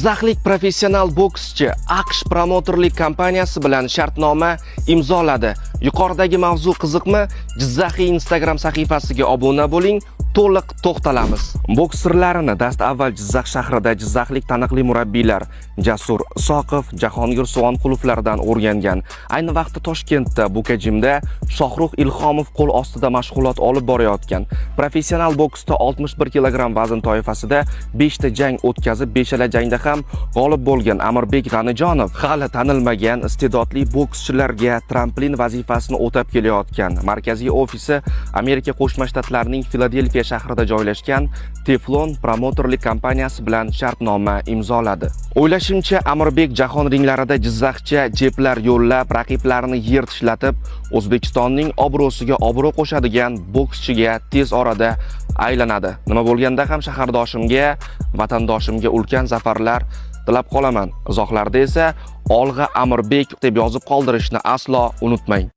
Jizzaxlik professional bokschi AQSh promotorlik kompaniyasi bilan shartnoma imzoladi. Yuqoridagi mavzu qiziqmi? Jizzaxiy Instagram sahifasiga obuna bo'ling, to'liq to'xtalamiz. Boks sirlarini dastavval Jizzax shahrida jizzaxlik taniqli murabbiylar Jasur Isoqov, Jahongir Suvonqulovlardan o'rgangan. Ayni vaqtda Toshkentda Bukajimda Shohrux Ilhomov qo'l ostida mashg'ulot olib borayotgan. Professional boksda 61 kg vazn toifasida 5 ta jang o'tkazib, beshala jangda ham g'olib bo'lgan Amirbek G'anijonov hali tanilmagan iste'dodli bokschilarga tramplin vazifasini o'tab kelayotgan. Markaziy ofisi Amerika Qo'shma Shtatlarining Filadelfiya shahrida joylashgan Teflon promotorlik kompaniyasi bilan shartnoma imzoladi. O'ylashimcha, Amirbek jahon ringlarida jizzaxcha jeblar yo'llab, raqiblarini yer tishlatib, O'zbekistonning obro'siga obro' qo'shadigan bokschiga tez orada aylanadi. Nima bo'lganda ham shahardoshimga, vatandoshimga ulkan zafarlar tilab qolaman. Izohlarda esa "Olg'a, Amirbek" deb yozib qoldirishni aslo unutmang.